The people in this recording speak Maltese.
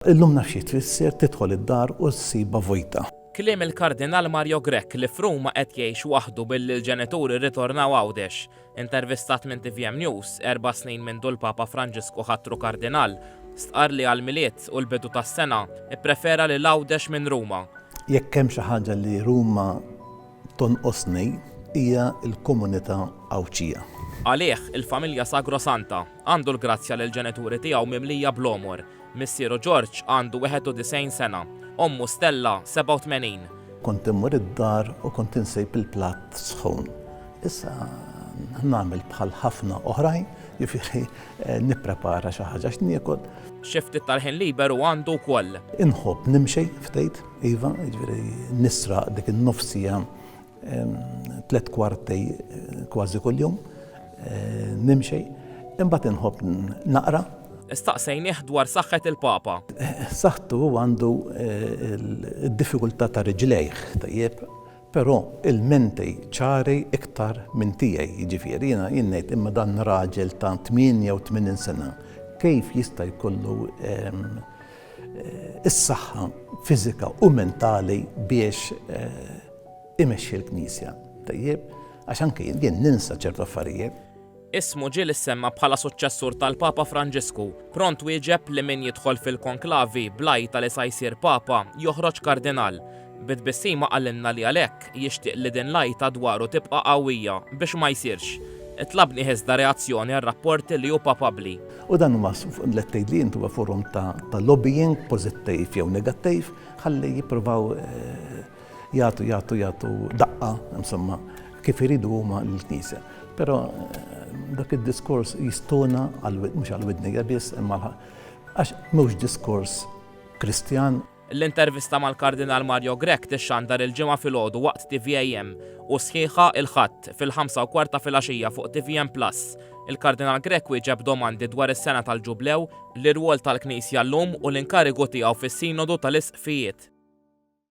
Illum naf xi tfisser tidħol id-dar u ssibha vojta. Kliem il-Kardinal Mario Grech li f'Ruma qed jgħix waħdu billi l-ġenituri rritornaw Għawdex. Intervistat minn tvm News, erba' snin mindu l-Papa Franġisku ħatru Kardinal, stqarr li għall-Milied u l-bidu tas-sena, ipprefera lil Għawdex minn Ruma. Jekk hemm xi ħaġa li Ruma tonqosni hija l-komunità Għawdxija. Għalih, il-familja sagrosanta. Għandu l-grazzja li l-ġenituri tiegħu mimlija bl-għomor. Missieru Ġorġ għandu 91 sena, ommu Stella 87. Kont immur id-dar u kont insib il-platt sħun. Issa nagħmel bħal ħafna oħrajn, jiġifieri nipprepara xi ħaġa x'niekol. Xi ftit tal-ħin liberu għandu wkoll. Inħobb nimxi ftit, iva, jiġifieri nisraq dik in-nofs siegħa Tlett kwarti kważi kuljum nimxi, imbagħad inħobb naqra. Staqsejnih dwar saħħet il-Papa. Saħħtu hu għandu d-diffikultà ta' riġlejh, tajjeb, però il-menti ċari iktar minn tiegħi, jiġifieri jiena jien ngħid imma dan raġel ta' 88 sena kif jista' jkollu is-saħħa fiżika u mentali biex imexxi l-Knisja. Tajjeb, għax anke jien jien ninsa ċertu affarijiet. Ismu ġieli ssemma bħala suċċessur tal-Papa Franġisku. Pront wieġeb li min jidħol fil-konklavi bl-għajta li sa jsir Papa joħroġ Kardinal. Bi tbissima qalilna li għalhekk jixtieq li din l-għajta dwaru tibqa' qawwija biex ma jsirx. Tlabnih iżda reazzjoni għar-rapporti li hu papabbli. U dan huwa li qed tgħidli int huwa forum ta' lobbying pożittiv jew negattiv ħalli jippruvaw jagħtu jagħtu jagħtu daqqa insomma kif iridu huma lill-Knisja. Però dak id-diskors jistona mhux għal widnejja biss imma għax mhux diskors Kristjan. L-intervista mal-Kardinal Mario Grech tixxandar il-Ġimgħa filgħodu waqt tvm u sħiħa il-Ħadd fil-5:15 ta' filgħaxija fuq tvm Plus. Il-Kardinal Grech wieġeb domandi dwar is-sena tal-Ġublew, l-irwol tal-Knisja llum u l-inkarigu tiegħu fis-Sinodu tal-Isqfijiet.